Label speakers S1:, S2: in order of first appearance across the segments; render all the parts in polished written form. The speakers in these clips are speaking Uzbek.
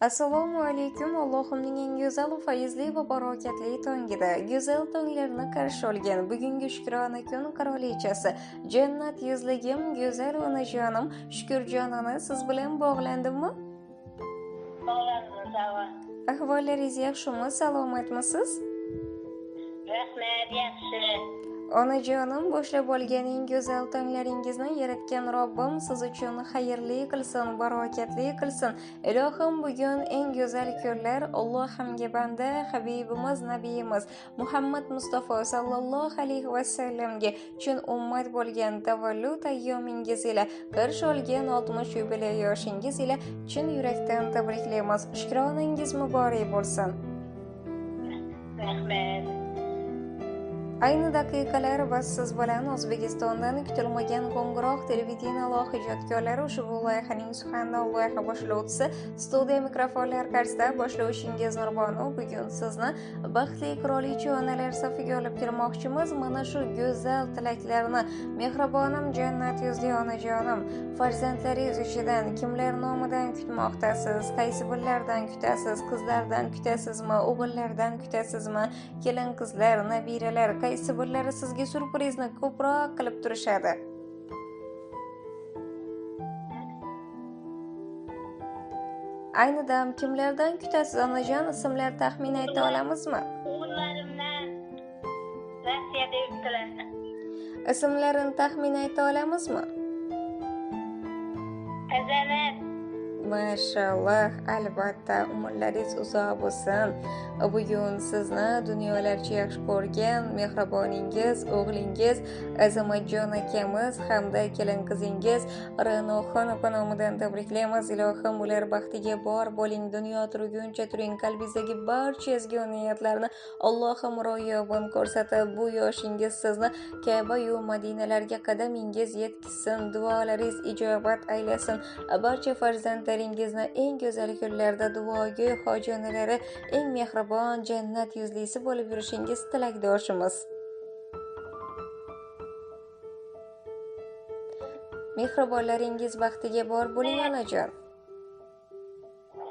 S1: Assalomu alaykum. Allohimning eng go'zal, fayzli va barokatli tongida go'zal tonglarni qarshi olgan bugungi shukrona kun qirolichasi, jannat yuzligim, go'zal onajonim Shukurjonona siz bilan bog'landimmi?
S2: Bog'landim, sog'.
S1: Ahvollaringiz yaxshimi, salomatmisiz?
S2: Rahmat, yaxshi.
S1: Onajonim, boshlab olgan eng go'zal tonglaringizni yaratgan Robbim siz uchun xayrli qilsin, barokatli qilsin. Ilohim, bugun eng go'zal kunlar Allohimga banda Habibimiz, nabiyimiz Muhammad Mustafa sallallohu alayhi va sallamga chin ummat bo'lgan tavallud ayyomingiz ila qarshi olgan 60 yubiley yoshingiz ila chin yurakdan tabriklaymiz. Shukronangiz muborak bo'lsin.
S2: Rahmat.
S1: Ayni daqiqalar va siz bilan O'zbekistondan kutilmagan qo'ng'iroq televideniye loyiha ijodkorlari ushbu loyihaning suxandon loyiha boshlovchisi studiya mikrofonlar qarshisida boshlovchingiz Nurbonu bugun sizni baxtli qirolicha onalar safiga olib kirmoqchimiz. Mana shu go'zal tilaklarni mehribonim, jannat yuzli onajonim, farzandlaringiz ichidan kimlar nomidan kutmoqdasiz, qaysi birlardan kutasiz, qizlardan kutasizmi, o'g'illardan kutasizmi, kelin qizlar, nabiralar, qaysi birlari sizga syurprizni ko'proq qilib turishadi? Ayni dam kimlardan kutasiz onajon, ismlar taxmin ayta olamizmi?
S2: O'g'illarimdan, Rossiyada yuribdilar.
S1: Ismlarini taxmin ayta olamizmi?
S2: Azamat.
S1: Mashalloh, albatta umrlaringiz uzoq bo'lsin. Bugun sizni dunyolarcha yaxshi ko'rgan mehriboningiz, o'g'lingiz Azamatjon akamiz hamda kelin qizingiz Ra'noxon opa nomidan tabriklaymiz. Ilohim, ular baxtiga bor bo'ling, dunyo turguncha turing, qalbingizdagi barcha ezgu niyatlarni Allohim ro'yobin ko'rsatib, bu yoshingiz sizni Ka'ba-yu Madinalarga qadamingiz yetkizsin, duolaringiz ijobat aylasin. Barcha farzandlaringizni eng go'zal kunlarda duogo'y hoji onalari, eng mehribon jannat yuzlisi bo'lib yurishingiz tilakdoshimiz. Mehribonlaringiz baxtiga bor bo'ling onajon.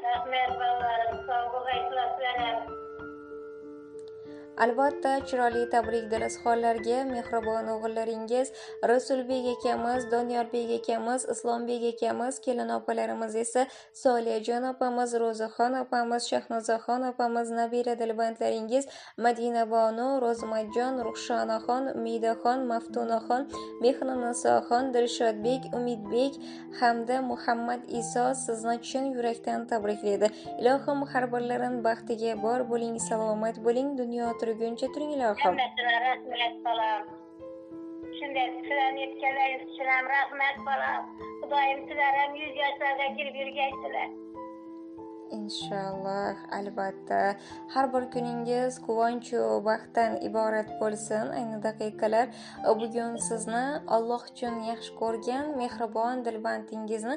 S2: Rahmat bolalarim, sog' bo'linglar.
S1: Albatta, chiroyli tabrik dil izhorlarga mehribon o'g'illaringiz Rasulbek akamiz, Doniyorbek akamiz, Islombek akamiz, kelin opalarimiz esa Soliyajon opamiz, Ro'zaxon opamiz, Shahnozaxon opamiz, nabira dilbandlaringiz Madinabonu, Ro'zmatjon, Ruxshonaxon, Umidaxon, Maftunaxon, Mehrinisoxon, Dilshodbek, Umidbek hamda Muhammad Iso sizni chin yurakdan tabriklaydi. Ilohim, har birlarin baxtiga bor bo'ling, salomat bo'ling, dunyo turguncha turing ilohim.
S2: Hammasına rahmat bolam. Shunday sizlarni yetganlaringiz uchun ham rahmat bolam. Xudoyim sizlar ham 100 yoshlarga kirib yurgaysizlar.
S1: Inshaalloh, albatta. Har bir kuningiz quvonch va baxtdan iborat bo'lsin. Ayni daqiqalar bugun sizni Alloh uchun yaxshi ko'rgan mehribon dilbandingizni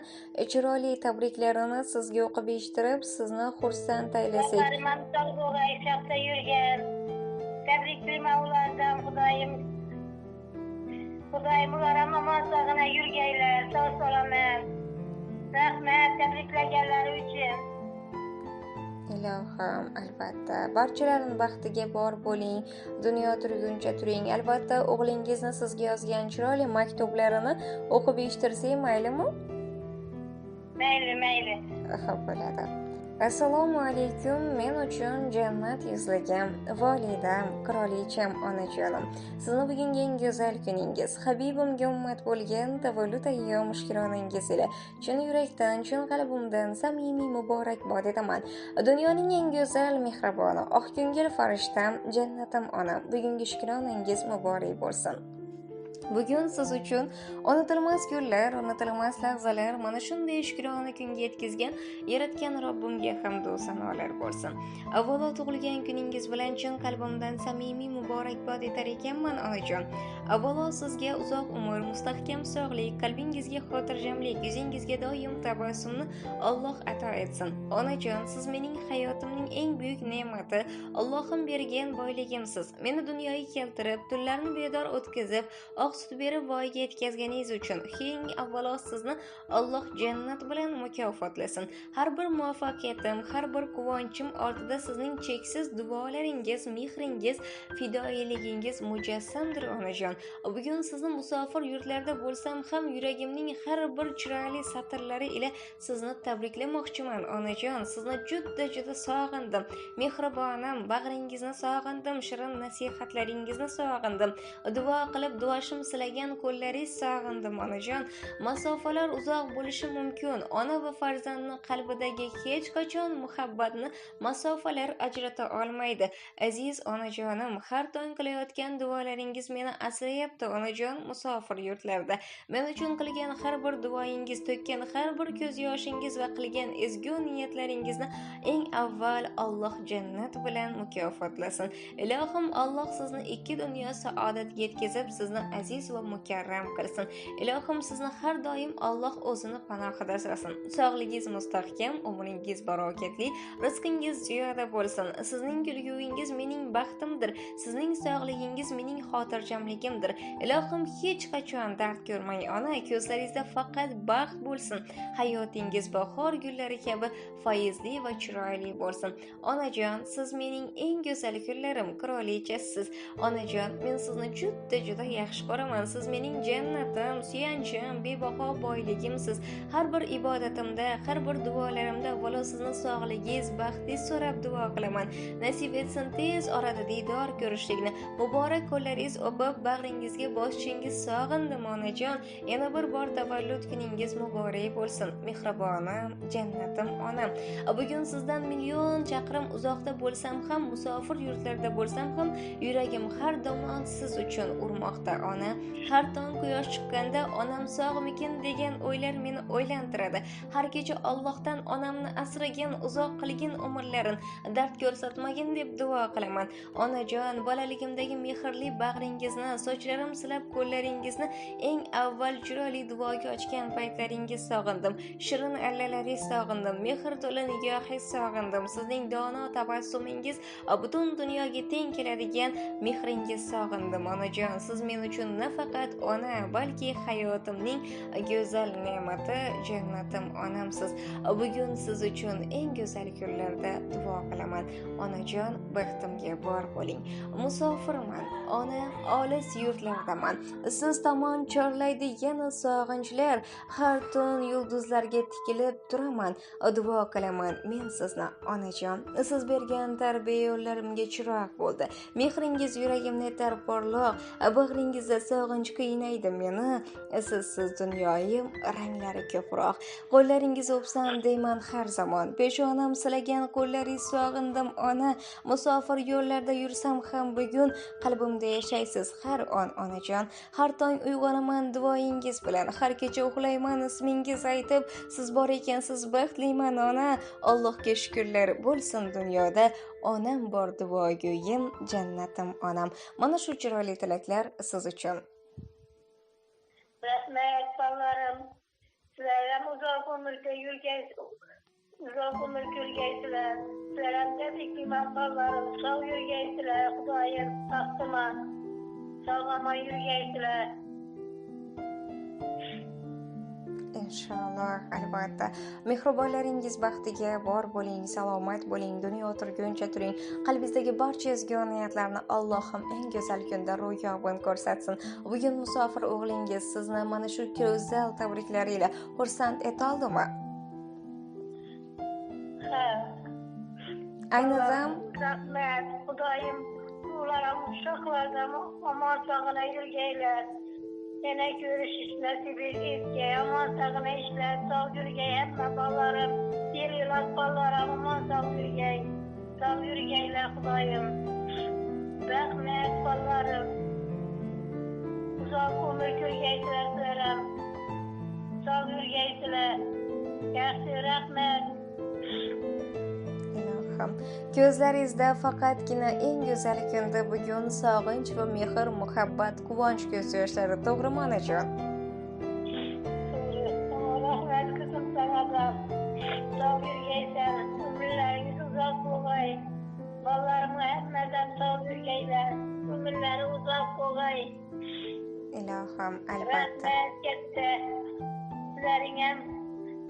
S1: chiroyli tabriklarini sizga o'qib eshittirib, sizni xursand aylasak.
S2: Bolalarim ham sog' bo'lg'ay, sog'da yurgan. Tabriklayman ulardan, Xudoyim. Xudoyim ular ham omon sog'ina yurgaylar, sog' salomat. Rahmat tabriklaganlari uchun.
S1: Ilohim, albatta. Barchalaring baxtiga bor bo'ling, dunyo turguncha turing. Albatta, o'g'lingizni sizga yozgan chiroyli maktublarini o'qib eshittirsak maylimi?
S2: Mayli, mayli.
S1: Xo'p, bo'ladi. Assalomu alaykum, men uchun jannat yuzligim, volidam, qirolicham, onajonim. Sizni bugungi eng go'zal kuningiz, Habibimga ummat bo'lgan tavallud ayyom shukronangiz ila chin yurakdan, chin qalbimdan samimiy muborakbod etaman. Dunyoning eng go'zal mehriboni, oqko'ngil farishtam, jannatim onam, bugungi shukronangiz muborak bo'lsin. Bugun siz uchun unutilmas kunlar, unutilmas lahzalar, mana shunday shukrona kunga yetkazgan yaratgan Robbimga hamd va sanolar bo'lsin. Avvalo tug'ilgan kuningiz bilan chin qalbimdan samimiy muborakbod etar ekanman onajon. Avvalo sizga uzoq umr, mustahkam sog'lik, qalbingizga xotirjamlik, yuzingizga doim tabassumni Alloh ato etsin. Onajon, siz mening hayotimning eng buyuk ne'mati, Allohim bergan boyligimsiz. Meni dunyoga keltirib, tunlarni bedor o'tkazib, oq sut berib voyaga yetkazganingiz uchun eng avvalo sizni Alloh jannat bilan mukofotlasin. Har bir muvaffaqiyatim, har bir quvonchim ortida sizning cheksiz duolaringiz, mehringiz, fidoyiligingiz mujassamdir onajon. Bugun sizni musofir yurtlarda bo'lsam ham yuragimning har bir chiroyli satrlari ila sizni tabriklamoqchiman onajon. Sizni juda sog'indim. Mehribonim, bag'ringizni sog'indim, shirin nasihatlaringizni sog'indim. Duo qilib duoshim silagan qo'llaringiz sog'indim onajon. Masofalar uzoq bo'lishi mumkin. Ona va farzandning qalbidagi hech qachon muhabbatni masofalar ajrata olmaydi. Aziz onajonim, har tong qilayotgan duolaringiz meni asrayapti onajon musofir yurtlarda. Men uchun qilgan har bir duoyingiz, to'kkan har bir ko'z yoshingiz va qilgan ezgu niyatlaringizni eng avval Alloh jannat bilan mukofotlasin. Ilohim, Alloh sizni ikki dunyo saodatga yetkazib, sizni aziz va mukarram qilsin. Ilohim, sizni har doim Alloh o'zini panohida asrasin. Sog'ligingiz mustahkam, umringiz barokatli, rizqingiz ziyoda bo'lsin. Sizning kulguingiz mening baxtimdir, sizning sog'ligingiz mening xotirjamligimdir. Ilohim, hech qachon dard ko'rmang ona, ko'zlaringizda faqat baxt bo'lsin. Hayotingiz bahor gullari kabi fayzli va chiroyli bo'lsin. Onajon, siz mening eng go'zal kunlarim, qirolichasiz. Onajon, men sizni juda yaxshi ko'raman. Siz mening jannatim, suyanchim, bebaho boyligimsiz. Har bir ibodatimda, har bir duolarimda avvalo sizni sog'ligingiz, baxtingiz so'rab duo qilaman. Nasib etsin tez orada diydor ko'rishlikni. Muborak qo'llaringiz o'pib, bag'ringizga bosishingiz sog'indim onajon. Yana bir bor tavallud kuningiz muborak bo'lsin. Mehribonim, jannatim onam. Bugun sizdan million chaqirim uzoqda bo'lsam ham, musofir yurtlarda bo'lsam ham, yuragim har doim siz uchun urmoqda ona. Har tong quyosh chiqqanda onam sog'mikin degan o'ylar meni o'ylantiradi. Har kecha Allohdan onamni asragin, uzoq qilgin umrlarin, dard ko'rsatmagin deb duo qilaman. Onajon, bolaligimdagi mehrli bag'ringizni, sochlarim silab qo'llaringizni eng avval chiroyli duoga ochgan paytlaringiz sog'indim. Shirin allalaringiz sog'indim, mehr to'la nigohingiz sog'indim. Sizning dono tabassumingiz, butun dunyoga teng keladigan mehringiz sog'indim onajon. Siz men uchun nafaqat ona, balki hayotimning go'zal ne'mati, jannatim onamsiz. Bugun siz uchun eng go'zal kunlarda duo qilaman. Onajon, baxtimga bor bo'ling. Musofirman, ona, olis yurtlardaman. Siz tomon chorlaydi yana sog'inchlar. Har tun yulduzlarga tikilib turaman, duo qilaman men sizni onajon. Siz bergan tarbiya yo'llarimga chiroq bo'ldi. Mehringiz yuragimni etar porloq, bag'ringizda sog'inch qiynaydi meni. Sizsiz dunyoyim ranglari ko'proq. Qo'llaringiz o'psam deyman har zamon. Peshonam silagan qo'llaringiz sog'indim ona. Musofir yo'llarda yursam ham bugun qalbimda yashaysiz har on onajon. Har tong uyg'onaman duoyingiz bilan, har kecha uxlayman ismingiz aytib. Siz bor ekansiz baxtliman ona. Allohga shukrlar bo'lsin dunyoda onam bor, duogo'yim, jannatim onam. Mana shu chiroyli tilaklar siz uchun.
S2: Rahmat bolalarim. Sizlar ham uzoq umrga yurgaysiz, uzoq umr ko'rgaysizlar. Sizlar ham tabriklayman bolalarim, sog' yurgaysizlar. Xudoyim baxtima, sog' omon yurgaysizlar.
S1: Inshaalloh, albatta. Mehribonlaringiz baxtiga bor bo'ling, salomat bo'ling, dunyo turguncha turing. Qalbingizdagi barcha ezgu niyatlarni Allohim eng go'zal kunda ro'yobin ko'rsatsin. Bugun musofir o'g'lingiz sizni mana shu go'zal tabriklari ila xursand eta oldimi?
S2: Ha.
S1: Ayni dam
S2: rahmat, Xudoyim ular ham uşaqlardan omon sog'ina yurgaylar. Yana ko'rishish nasib etgay, omon sog'ina ishlar, sog' yurgay hamma bolalarim, yer yo'lak bolalarim omon sog' yurgay. Sog' yurgaylar Xudoyim. Rahmat bolalarim. Uzoq umr ko'rgaysizlar sizlar ham. Sog' yurgaysizlar. Yaxshi, rahmat.
S1: Ilohim, ko'zlaringizda faqatgina eng go'zal kunda bugun sog'inch va mehr, muhabbat, quvonch ko'z yoshlari, to'g'rimi onajon?
S2: To'g'ri. Rahmat qizim sana da. Sog' yurgaysan, umrlaringiz uzoq bo'lg'ay. Bolalarimga hammadan sog' yurgaylar, umrlari uzoq bo'lg'ay.
S1: Ilohim. Ilohim, albatta.
S2: Rahmat katta. Sizlaring ham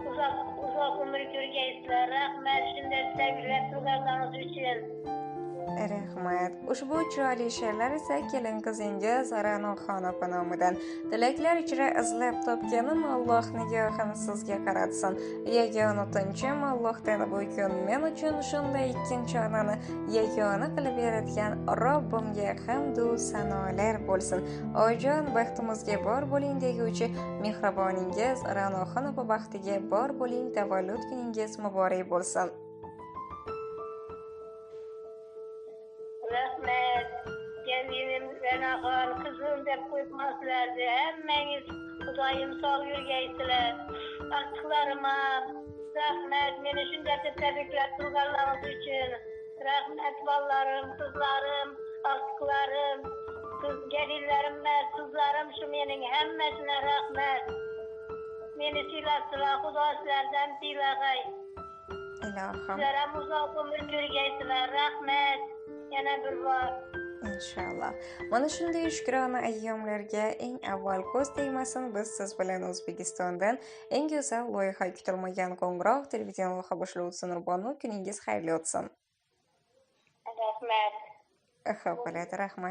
S2: uzoq uzoq umr ko'rgaysizlar. Rahmat shunday tabriklab turganlaringiz uchun.
S1: Rahmat. Ushbu chiroyli she'rlar esa kelin qizingiz Ra'noxon opa nomidan. Tilaklar ichra izlab topganim Alloh nigohini sizga qaratsin. Yagona tinchim Allohdan bu kun men uchun shunday ikkinchi onani yagona qilib yaratgan Robbimga hamdu sanolar bo'lsin. Oyijon, baxtimizga bor bo'ling deguvchi mehriboningiz Ra'noxon opa baxtiga bor bo'ling, tavallud kuningiz muborak bo'lsin.
S2: Rahmat. Gelinim Ra'noxon qizim deb qo'yibmaslardi. Hammangiz Xudoyim sog' yurgaysizlar. Aqtiqlarim rahmat meni shunday deb tabriklab turganlaringiz uchun. Rahmat bolalarim, qizlarim, aqtiqlarim, qiz gelinlarim, qizlarim shu mening hammasine rahmat. Meni siylasizlar, Xudo sizlardan siylag'ay.
S1: Ilohim.
S2: Sizlar ham uzoq umr ko'rgaysizlar. Rahmat. Yana bir bor.
S1: Inshaalloh. Mana shunday shukrona ayyomlarga eng avval ko'z tegmasin, biz siz bilan O'zbekistondan eng go'zal loyiha kutilmagan qo'ng'iroq televizion loyiha boshlovchisi Nurbonu, kuningiz xayrli o'tsin.
S2: Rahmat.
S1: Xo'p, bo'ladi, rahmat.